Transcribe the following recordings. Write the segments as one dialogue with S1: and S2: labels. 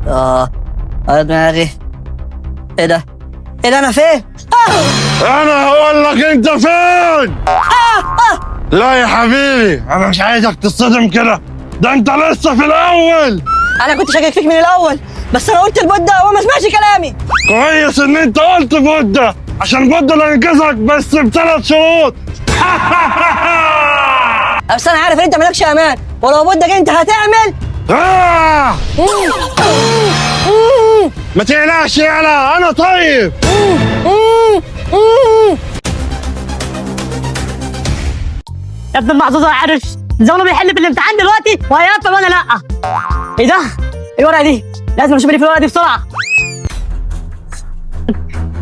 S1: اه يا دماغي، ايه ده؟ ايه ده؟ انا فين؟
S2: انا هقول لك انت فين. لا يا حبيبي، انا مش عايزك تصدم كده، ده انت لسه في الاول.
S1: انا كنت شاكك فيك من الاول، بس انا قلت لبودة وهو ما سمعش كلامي.
S2: كويس ان انت قلت بودة، عشان بودة اللي ينقذك بس بثلاث شروط.
S1: بس انا عارف ان انت مالكش امان، ولو بودة جه انت هتعمل.
S2: آه! ما تقلقش يالا، انا طيب.
S3: يا ابن المحظوظه يا عرش، زمانه بيحل في الامتحان دلوقتي وهيقفل وانا لا. ايه ده؟ ايه الورقة دي؟ لازم اشوف اللي في الورقة دي بسرعة.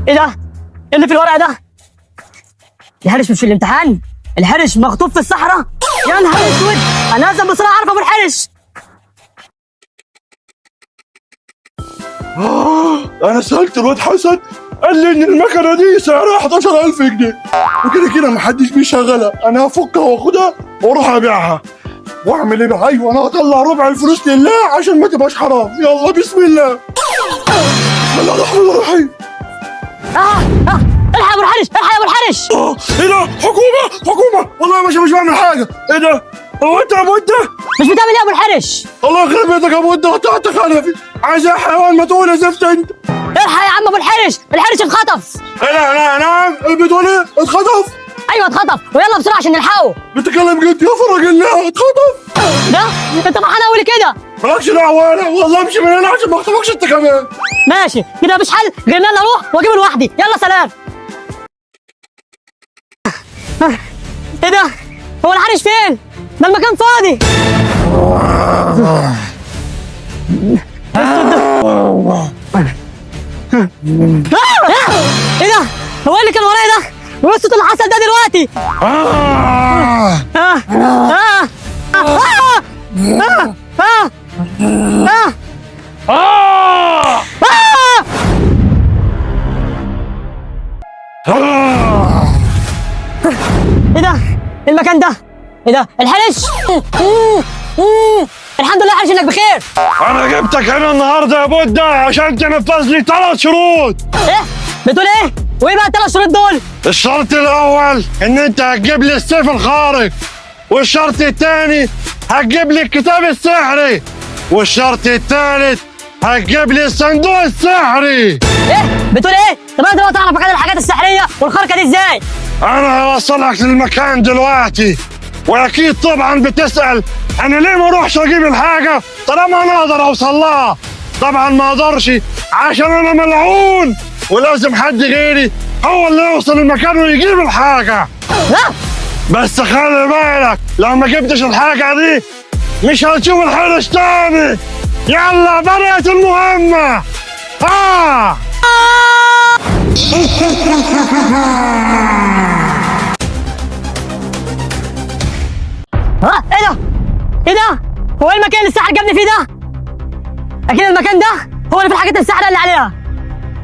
S3: ايه ده؟ ايه اللي في الورقة ده؟ الحرش مش في الامتحان، الحرش مخطوف في الصحراء. يا نهار اسود، انا لازم بسرعة اعرف ابو الحرش.
S2: انا سالت الواد حسن، قال لي ان المكنه دي سعرها 11000 جنيه، وكده كده محدش بيشغلها. انا هفكها واخدها واروح ابيعها واعمل ايه بقى؟ ايوه، انا هطلع ربع الفلوس لله عشان ما تبقاش حرام. يلا بسم الله، بسم الله الرحمن الرحيم.
S3: الحق يا ابو الحرش، الحق يا ابو الحرش.
S2: ايه ده؟ حكومة حكومة، والله يا باشا مش بعمل حاجة. ايه ده؟ هو انت يا ابو ده؟
S3: مش بتعمل ايه يا ابو الحرش؟
S2: الله يخرب بيتك يا ابو ده، قطعت خلفي. عايز ايه يا حيوان؟ ما تقول يا زفت انت.
S3: الحق يا عم ابو الحرش، الحرش اتخطف.
S2: ايه ده؟ لا نعم، ايه بتقول ايه؟ اتخطف؟
S3: ايوه اتخطف، ويلا بسرعة عشان نلحقه.
S2: بتتكلم جد يا فرج الله؟ اتخطف؟
S3: ده انت فرحان قوي كده؟
S2: مالكش دعوه انا، والله امشي من هنا عشان ما اخطفكش انت كمان.
S3: ماشي كده، مفيش حل غير ان انا اروح واجيبه لوحدي. يلا سلام. ايه ده؟ هو الحرش فين؟ ده المكان فاضي. ايه ده؟ هو ايه اللي كان ورايا ده؟ وايه الصوت اللي حصل ده دلوقتي؟
S2: آه.
S3: آه. آه. آه. آه. آه. آه.
S2: آه.
S3: آه.
S2: آه.
S3: ايه ده؟ إيه المكان ده؟ ايه ده؟ الحرش! الحمد لله يا حرش انك بخير.
S2: انا جبتك هنا النهارده يا بودة عشان تنفذ لي ثلاث شروط.
S3: ايه؟ بتقول ايه؟ وايه بقى الثلاث شروط دول؟
S2: الشرط الاول ان انت هتجيب لي السيف الخارق، والشرط الثاني هتجيب لي الكتاب السحري، والشرط الثالث هتجيب لي الصندوق السحري.
S3: ايه؟ بتقول ايه؟ طب انا دلوقتي اعرف مكان الحاجات السحريه والخرقه دي ازاي؟
S2: انا هوصلك للمكان دلوقتي، واكيد طبعا بتسال انا ليه ما اروحش اجيب الحاجة طالما انا اقدر اوصل لها. طبعا ما اقدرش عشان انا ملعون، ولازم حد غيري هو اللي يوصل المكان ويجيب الحاجة.
S3: لا
S2: بس خلي بالك، لو ما جبتش الحاجة دي مش هتشوف الحرش تاني. يلا بدأت المهمة. آه.
S3: ها ايه ده؟ ايه ده؟ هو ايه المكان اللي الساحر جابني فيه ده؟ اكيد المكان ده هو اللي في الحاجات السحريه اللي عليها.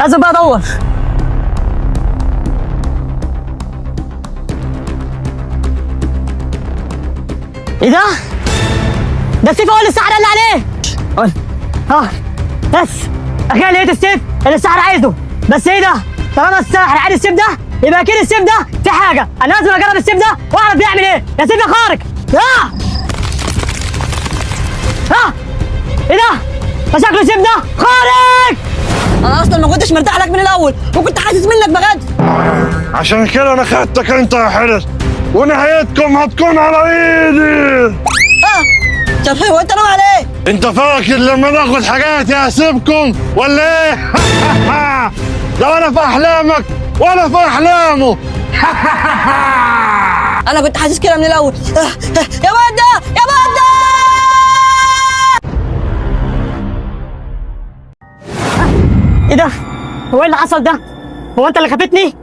S3: لازم بقى ادور. ايه ده؟ ده السيف هو اللي الساحر اللي عليه. ها بس اخيرا لقيت السيف اللي الساحر عايزه. بس ايه ده؟ طالما الساحر عايز السيف ده يبقى اكيد السيف ده في حاجة. انا لازم اجرب السيف ده واعرف بيعمل ايه. يا سيف يا خارق. ها ايه ده؟ ده شكله السيف ده خارق.
S1: انا اصلا ما كنتش مرتاح لك من الاول، وكنت حاسس منك بغدر.
S2: عشان كده انا خدتك انت يا حرش، ونهايتكم هتكون على ايدي.
S1: طب هو انت ناوي على ايه؟
S2: انت فاكر لما ناخد حاجاتي هسيبكم ولا ايه؟ ده ولا في احلامك ولا في احلامه.
S1: انا كنت حاسس كده من الاول. يا بودة يا بودة.
S3: ايه ده؟ هو ايه اللي حصل ده؟ هو انت اللي خفتني؟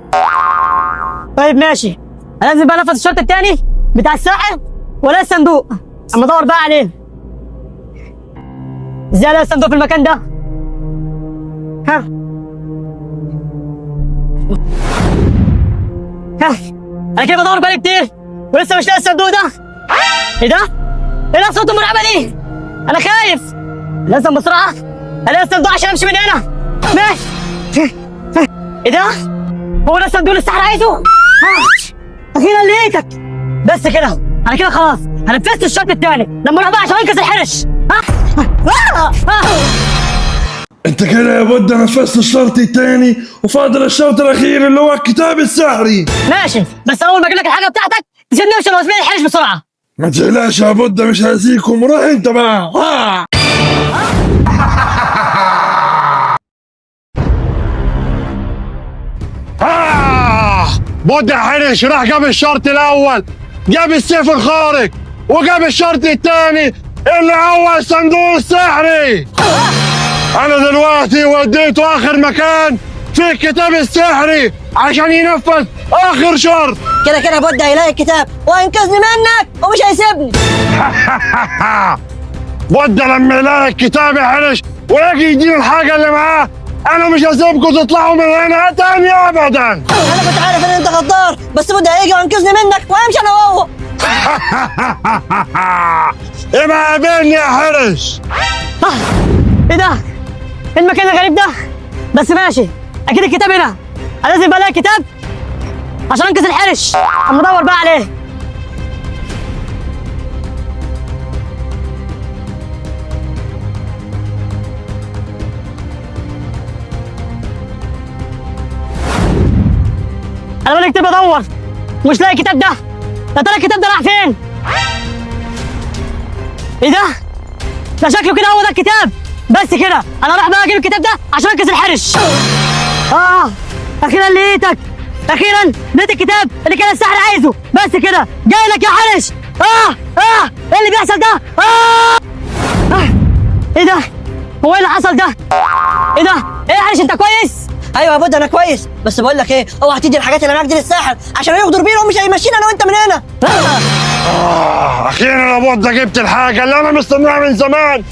S3: طيب ماشي، انا لازم بقى انفذ الشرط التاني بتاع الساحر ولا الصندوق. اما ادور بقى عليه. ازاي الاقي الصندوق في المكان ده؟ ها ها انا كده بدور بقالي كتير ولسه مش لاقي الصندوق ده. ايه ده؟ ايه الاصوات المرعبة دي؟ انا خايف، لازم بسرعة انا الصندوق عشان امشي من هنا. ماشي. ايه ده؟ هو ده الصندوق اللي الساحر عايزه؟ اخيرا لقيتك. بس كده انا كده خلاص هنفذت الشرط الثاني. لما اروح بقى عشان انقذ الحرش.
S2: انت كده يا بودة نفذت الشرط الثاني، وفاضل الشرط الاخير اللي هو الكتاب السحري.
S3: ماشي، بس اول ما اجيب لك الحاجة بتاعتك تسيبني امشي انا وزميلي الحرش بسرعة.
S2: ما تقلقش يا بودة، مش هسيبكم. روح انت بقى. بودة حرش راح جاب الشرط الاول، جاب السيف الخارق، وجاب الشرط الثاني اللي هو الصندوق السحري. انا دلوقتي وديته اخر مكان في الكتاب السحري عشان ينفذ اخر شرط.
S1: كده كده بودة هيلاقي الكتاب وهينقذني منك ومش هيسيبني.
S2: بودة لما يلاقي الكتاب يا حرش ويجي يديني الحاجة اللي معاه، انا مش هسيبكم تطلعوا من هنا تاني ابدا.
S1: انا كنت عارف ان انت غدار، بس بودة هيجي وينقذني منك وهمشي انا وهو.
S2: ابقى قابلني يا حرش.
S3: ايه ده؟ ايه المكان الغريب ده؟ بس ماشي، اكيد الكتاب هنا. انا لازم بلاقي كتاب عشان انقذ الحرش. اما ادور بقى عليه. انا بقالي كتير بدور مش لاقي الكتاب ده. يا ترى الكتاب ده راح فين؟ ايه ده؟ ده شكله كده هو ده الكتاب. بس كده انا راح بقى اجيب الكتاب ده عشان انقذ الحرش. اخيرا لقيتك، اخيرا لقيت الكتاب اللي كان الساحر عايزه. بس كده جاي لك يا حرش. ايه اللي بيحصل ده؟ ايه ده؟ هو ايه اللي حصل ده؟ ايه ده؟ ايه يا حرش، انت كويس؟
S1: ايوه يا بودة انا كويس، بس بقول لك ايه، اوعى تدي الحاجات اللي معاك دي للساحر عشان هيغدر بينا ومش هيمشينا انا وانت من هنا.
S2: اخيرا يا بودة جبت الحاجة اللي انا مستناها من زمان.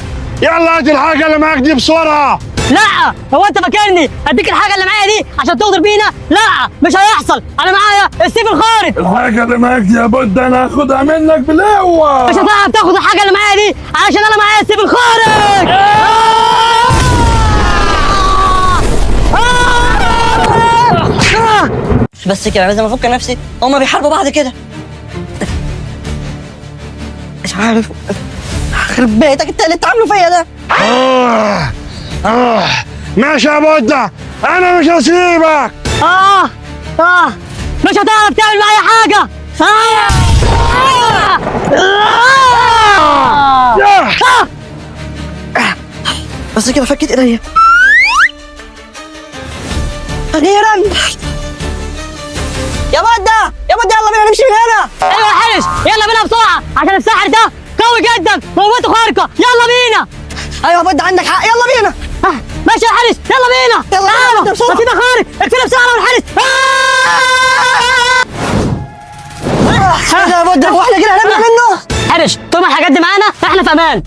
S2: يلا هات الحاجة اللي معاك دي بسرعة.
S3: لا، هو انت فاكرني اديك الحاجة اللي معايا دي عشان تغدر بينا؟ لا، مش هيحصل. انا معايا السيف الخارق.
S2: الحاجة اللي معاك دي يا بودة انا هاخدها منك بالقوة.
S3: مش هتعرف تاخد الحاجة اللي معايا دي عشان انا معايا السيف الخارق.
S1: بس كده لازم افك نفسي، هما بيحاربوا بعض كده. مش عارف، خرب بيتك انت اللي عامله فيا ده.
S2: ماشي يا بودة، انا مش هسيبك.
S3: مش هتعرف تعمل معايا حاجة.
S1: بس كده فكت ايديا اخيرا. يا بودة يا بودة يلا بينا نمشي من هنا.
S3: ايوه يا حرش، يلا بينا بسرعة عشان الساحر ده قوي جدا وقوته خارقة. يلا بينا.
S1: ايوه يا بودة عندك حق، يلا بينا.
S3: ماشي يا حرش، يلا بينا.
S1: يلا
S3: تعالوا
S1: بسرعة.
S3: بسيبها خارق، اقفلها بسرعة والحرش.
S1: يا بودة هو احنا كده هنبلع منه؟
S3: حرش، طول ما الحاجات دي معانا احنا في امان.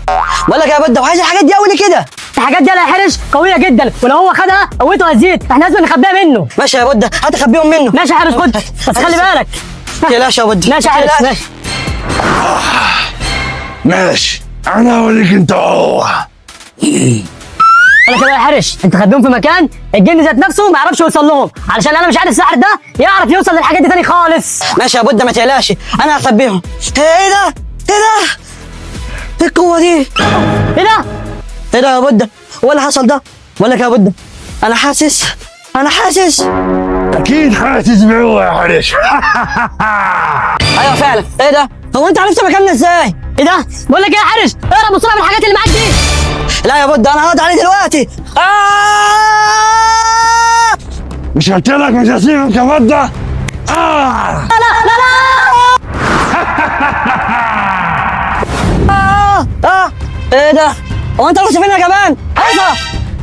S1: بقول لك يا بودة، وعايز الحاجات دي قوي كده.
S3: الحاجات دي يا حرش قوية جدا، ولو هو خدها قوته هتزيد، احنا لازم نخبيها منه.
S1: ماشي يا بودة، هتخبيهم منه.
S3: ماشي يا حرش، خد بس خلي بالك.
S1: ما تقلقش يا بودة.
S3: ماشي يا حرش، ماشي.
S2: ماشي، انا هوريك انت.
S3: انا كده يا حرش، انت خبيهم في مكان الجن ذات نفسه ما يعرفش يوصل لهم، علشان انا مش عارف الساحر ده يعرف يوصل للحاجات دي تاني خالص.
S1: ماشي يا بودة ما تقلقش، انا هخبيهم. ايه ده؟ ايه ده؟ ايه القوة دي؟
S3: ايه ده؟
S1: ايه ده يا بودة؟ هو اللي حصل ده؟ بقول لك يا بودة، انا حاسس، انا حاسس.
S2: اكيد حاسس بقوة يا حرش.
S1: ايوه فعلا. ايه ده؟ هو انت عرفت مكاننا ازاي؟
S3: ايه ده؟ بقول لك ايه يا حرش، اهرب بسرعة من الحاجات اللي معاك دي.
S1: لا يا بودة، انا هقعد عليه دلوقتي.
S2: مش قلت لك مش هسيبك يا بودة؟
S3: لا لا لا.
S1: ايه ده؟ هو انت رحت فين يا جبان؟ ايه ده؟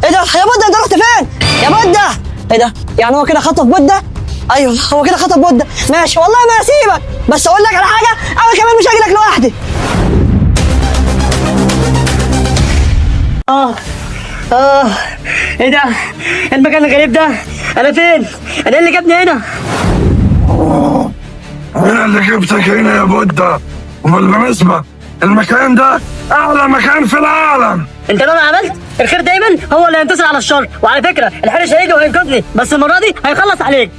S1: ايه ده؟ يا بودة انت رحت فين؟ يا بودة! ايه ده؟ يعني هو كده خطف بودة؟ ايوه هو كده خطف بودة. ماشي والله ما هسيبك، بس اقول لك على حاجة، انا كمان مش هاجي لك لوحدي.
S3: ايه ده؟ المكان الغريب ده؟ انا فين؟ انا اللي جابني هنا؟
S2: انا اللي جبتك هنا يا بودة، وبالمناسبة المكان ده اعلى مكان في العالم.
S3: انت مهما عملت الخير دايما هو اللي هينتصر على الشر. وعلى فكرة الحرش هيجي وهينقذني، بس المرة دي هيخلص عليك.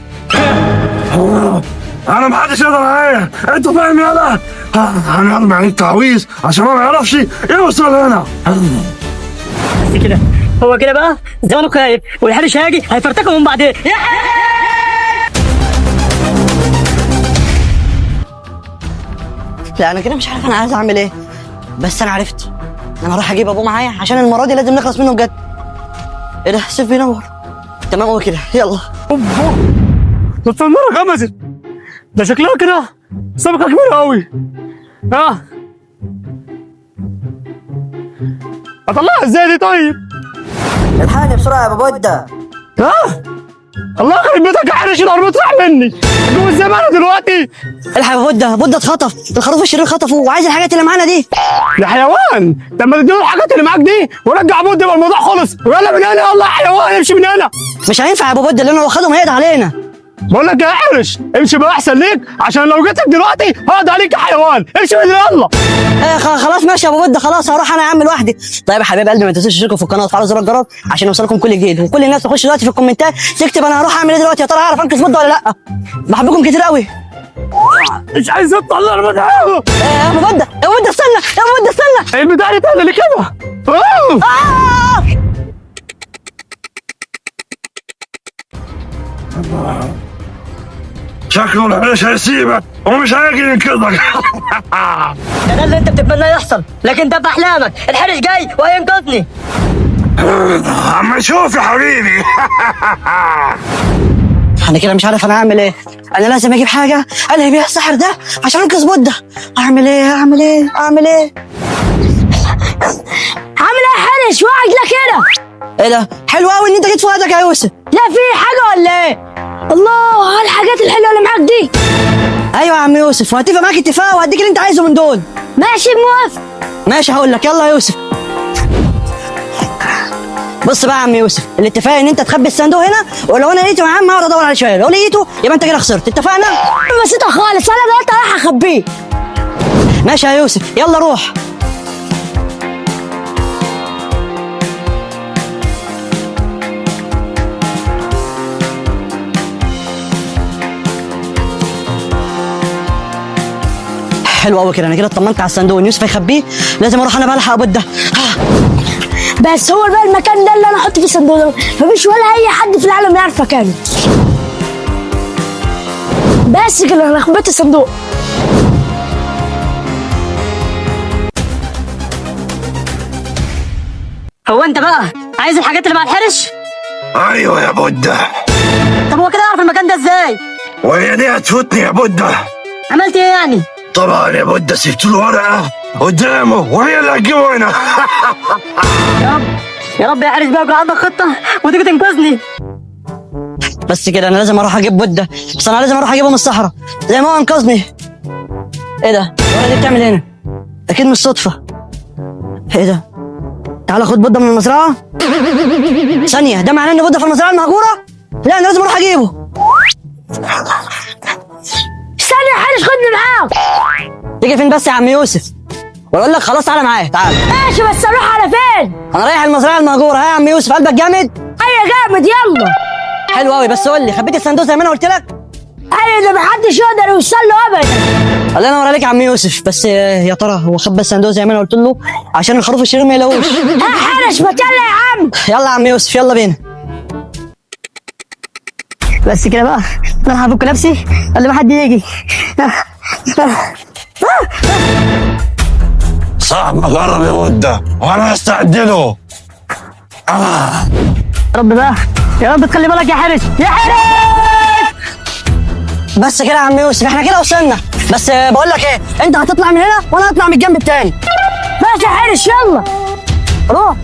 S2: انا محدش يقدر عليا، انت فاهم؟ يلا انا هرمي عليك تعويذ عشان ما يعرفش يوصل هنا.
S3: بس كده، هو كده بقى زمانه خايف، والحرش هيجي هيفرتكوا من بعدين.
S1: لا انا كده مش عارف انا عايز اعمل ايه، بس انا عرفت. انا هروح اجيب ابوه معايا عشان المرة دي لازم نخلص منه بجد. ايه ده؟ السيف بينور. تمام هو كده، يلا.
S4: ده التنورة غمزت، ده شكلها كده سمكة كبيرة أوي. ها أطلعها إزاي دي طيب؟
S1: الحقني بسرعة يا ابو بودة.
S4: ها؟ الله يخرب بيتك يا حرش، القرموط راح مني. جوه زمانه دلوقتي.
S1: الحق يا بودة، بودة اتخطف، الخروف الشرير خطفه وعايز الحاجات اللي معانا دي.
S4: يا حيوان، لما تديله الحاجات اللي معاك دي ورجع بود يبقى الموضوع خلص. ويلا من هنا، يلا يا حيوان امشي من هنا.
S1: مش هينفع يا ابو بودة، لانه لو خدهم هيقضي علينا.
S4: بقول لك يا حرش امشي بقى احسن ليك، عشان لو جيتك دلوقتي هقضي عليك يا حيوان. امشي من هنا يلا.
S1: ايه خلاص ماشي يا ابو بودة، خلاص هروح انا يا عم لوحدي. طيب يا حبايب قلبي، ما تنسوش تشتركوا في القناة وتفعلوا زر الجرس عشان يوصلكم كل جديد، وكل الناس تخش دلوقتي في الكومنتات تكتب انا هروح اعمل ايه دلوقتي، يا ترى هعرف انقذ بودة ولا لا. بحبكم كتير قوي.
S4: مش عايز اطلع القرموط.
S1: إيه يا ابو بودة، يا ابو بودة استنى، يا ابو بودة استنى.
S4: البتاع دي تقل ليه كده؟
S2: شكله الحرش هيسيبك ومش هيجي ينقذك.
S3: ده اللي انت بتتمناه يحصل، لكن ده في احلامك. الحرش جاي وهينقذني.
S2: عم شوف يا حبيبي.
S1: انا كده مش عارف انا اعمل ايه. انا لازم اجيب حاجة الهي بيها السحر ده عشان انقذ بودة. اعمل ايه؟ اعمل ايه؟ اعمل ايه؟
S5: عامل ايه يا حرش؟ وقعد لك كده.
S1: ايه ده؟ حلو قوي ان انت جيت في وقتك يا يوسف.
S5: لا في حاجة ولا ايه؟ الله على الحاجات الحلوة اللي معاك دي.
S1: ايوه يا عم يوسف، وهتفق معاك اتفاق وهديك اللي انت عايزه من دول.
S5: ماشي موافق.
S1: ماشي هقول لك. يلا يا يوسف. بص بقى يا عم يوسف، الاتفاق ان انت تخبي الصندوق هنا، ولو انا لقيته يا عم هقعد ادور عليه شوية، لو لقيته يبقى انت كده خسرت. اتفقنا؟
S5: بسيطة خالص، انا دلوقتي رايح اخبيه.
S1: ماشي يا يوسف، يلا روح. حلو قوي كده، انا كده اطمنت على الصندوق ان يوسف هيخبيه. لازم اروح انا بقى الحق ابو ده.
S5: بس هو بقى المكان ده اللي انا احط فيه الصندوق ده، مفيش ولا اي حد في العالم يعرف مكانه. بس كده انا خبيت الصندوق.
S3: هو انت بقى عايز الحاجات اللي مع الحرش؟
S2: ايوه يا بودة.
S3: طب هو كده يعرف المكان ده ازاي؟
S2: وهي دي هتفوتني يا بودة؟
S3: عملت ايه يعني؟
S2: طبعا يا بودة سبت له ورقة قدامه وهي اللي هتجيبه هنا.
S3: يا رب يا رب يا حرش بقى يكون عندك خطه وتيجي تنقذني.
S1: بس كده انا لازم اروح اجيب بودة، بس انا لازم اروح اجيبه من الصحراء زي ما هو انقذني. ايه ده؟ الورقة دي بتعمل هنا؟ اكيد مش صدفة. ايه ده؟ تعالى خد بودة من المزرعة. ثانية، ده معناه ان بودة في المزرعة المهجورة؟ لا انا لازم اروح اجيبه.
S5: استنى يا حرش خدني معاك.
S1: تيجي فين بس يا عم يوسف؟ ولا اقول لك خلاص تعالى معايا، تعالى.
S5: ماشي بس اروح على فين؟
S1: انا رايح المزرعة المهجورة. ها يا عم يوسف قلبك جامد؟
S5: ايوه جامد. يلا.
S1: حلو قوي، بس قول لي خبيت الصندوق زي ما انا قلت لك؟
S5: ايوه ده محدش يقدر يوصل له ابدا.
S1: الله ينور عليك يا عم يوسف. بس يا ترى هو خبى الصندوق زي ما انا قلت له عشان الخروف الشرير ما يلاقوش؟
S5: ها حرش ما يلا يا عم.
S1: يلا يا عم يوسف يلا بينا.
S3: بس كده بقى انا هفك نفسي قبل ما حد يجي.
S2: صعب اجرب يا بودة وانا هستعد له.
S3: يا رب بقى، يا رب تخلي بالك يا حرش، يا حرش.
S1: بس كده يا عم يوسف احنا كده وصلنا. بس بقول لك ايه، انت هتطلع من هنا وانا هطلع من الجنب التاني.
S5: ماشي يا حرش يلا
S1: روح.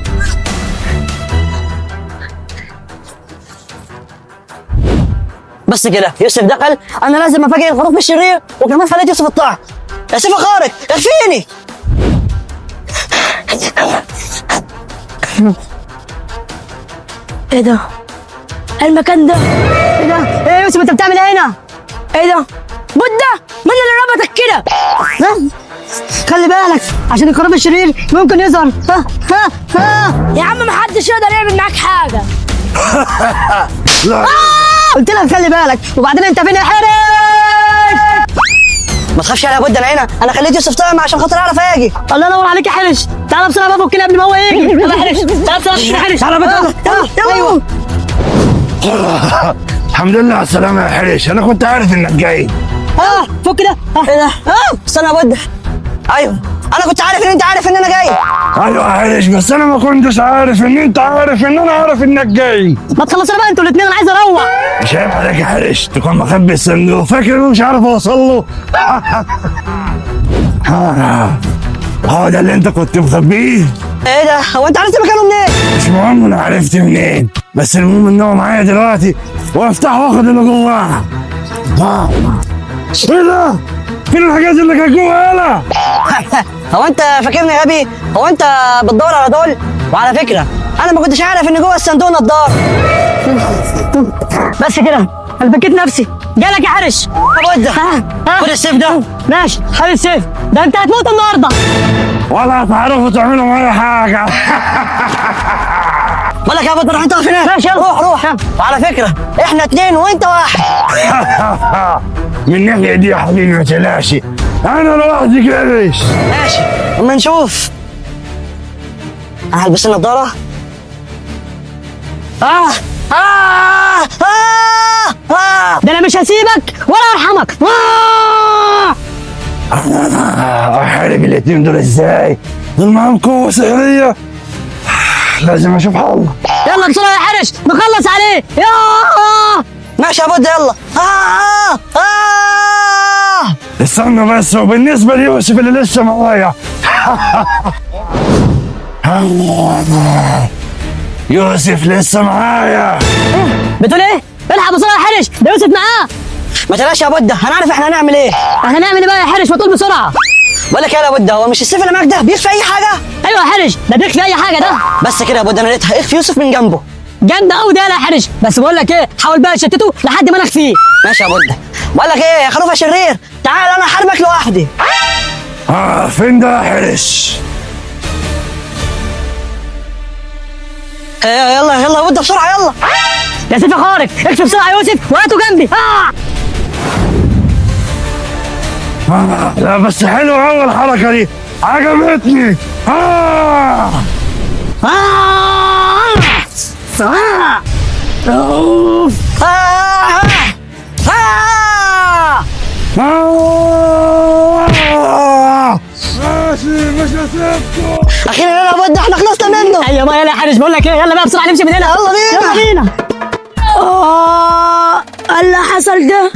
S1: بس كده يوسف دخل، انا لازم افاجئ الخروف الشرير وكمان خليت يوسف الطاع. يا سيف خارج اخفيني.
S5: ايه ده؟ المكان ده
S3: ايه ده؟ ايه يا يوسف انت بتعمل ايه هنا؟
S5: ايه ده؟ بودة مين اللي ربطك كده؟
S3: خلي بالك عشان الخروف الشرير ممكن يظهر. ها ها ها.
S5: يا عم محدش يقدر يعمل معاك حاجة.
S2: لا
S3: قلت لك خلي بالك. وبعدين انت فين يا حرش؟
S1: ما تخافش يا بود، انا هنا، انا خليت يوسف طعم عشان خاطر اعرف اجي.
S3: الله ينور عليك يا حرش. تعالى بسرعة بقى فكنا قبل ما هو يجي. يلا يا حرش تعالى بسرعة يا حرش.
S1: تعالى بقى، يلا يلا. ايوه
S2: الحمد لله على السلامة يا حرش، انا كنت عارف انك جاي.
S3: فك ده.
S1: ايه ده؟ استنى يا بود. ايوه انا كنت عارف ان انت عارف ان انا جاي.
S2: ايوه يا حرش، بس انا ما كنتش عارف ان انت عارف ان انا عارف انك جاي.
S3: ما تخلصنا بقى انتوا الاثنين، انا عايز اروح.
S2: مش عيب عليك يا حرش تكون مخبي الصندوق فاكر انه مش عارف اوصل له؟ هو ده اللي انت كنت مخبيه؟
S1: ايه ده؟ هو انت عرفت مكانه منين؟
S2: مش مهم انا عرفت منين، بس المهم ان هو معايا دلوقتي وافتحه واخد اللي جواه. ايه ده؟ فين الحاجات اللي كانت جوه؟ يالا
S1: هو انت فاكرني غبي؟ هو انت بتدور على دول؟ وعلى فكرة انا ما كنتش عارف ان جوه الصندوق نضاره.
S3: بس كده انا فكيت نفسي. جالك يا حرش.
S1: يا بود خد السيف ده.
S3: ماشي خد السيف ده، انت هتموت النهارده.
S2: ولا هتعرفوا تعملوا معايا حاجة.
S1: بقول لك يا بود روح انت اقف هناك.
S3: ماشي يلا.
S1: روح روح. وعلى فكرة احنا اتنين وانت واحد.
S2: من الناحية دي يا حبيبي ما تقلقش، انا لوحدي كرش.
S1: ماشي اما نشوف. انا هلبس النضارة. آه آه آه آه.
S3: ده انا مش هسيبك ولا ارحمك.
S2: احارب الاتنين دول ازاي؟ دول معاهم قوة سحريه، لازم اشوف حل.
S3: يلا بسرعة يا حرش نخلص عليه. يا
S1: ماشي يا بود يلا. آه آه.
S2: استنى بس، وبالنسبة ليوسف اللي لسه معايا، يوسف لسه معايا.
S3: بتقول ايه؟ الحق بسرعة يا حرش، ده يوسف معاه.
S1: ما تقلقش يا بود، هنعرف احنا هنعمل ايه.
S3: احنا هنعمل ايه بقى يا حرش؟ ما تقول بسرعة.
S1: بقول لك يا بود، هو مش السيف اللي معاك ده بيخفي اي حاجة؟
S3: ايوه يا حرش ده بيخفي اي حاجة ده.
S1: بس كده يا بود، انا لقيتها. اخفي يوسف من جنبه.
S3: جامدة قوي ده يا حرش، بس بقول لك ايه، حاول بقى تشتته لحد ما انا اخفيه.
S1: ماشي يا بود. بقول لك ايه يا خروف يا شرير، تعال انا هحاربك لوحدي.
S2: فين ده يا حرش؟
S1: يلا يلا يا بود بسرعة يلا.
S3: يا سيف خارق اكشف بسرعة يا يوسف وهاته جنبي.
S2: لا بس حلوة أوي الحركة دي، عجبتني. ماشي مش هسيبكم.
S1: اخيرا يا بود احنا خلصنا منه.
S3: ايوه بقى يلا يا حرش، بقول لك ايه، يلا بقى بسرعة نمشي من هنا.
S1: يلا بينا.
S3: يلا بينا.
S5: اللي حصل ده.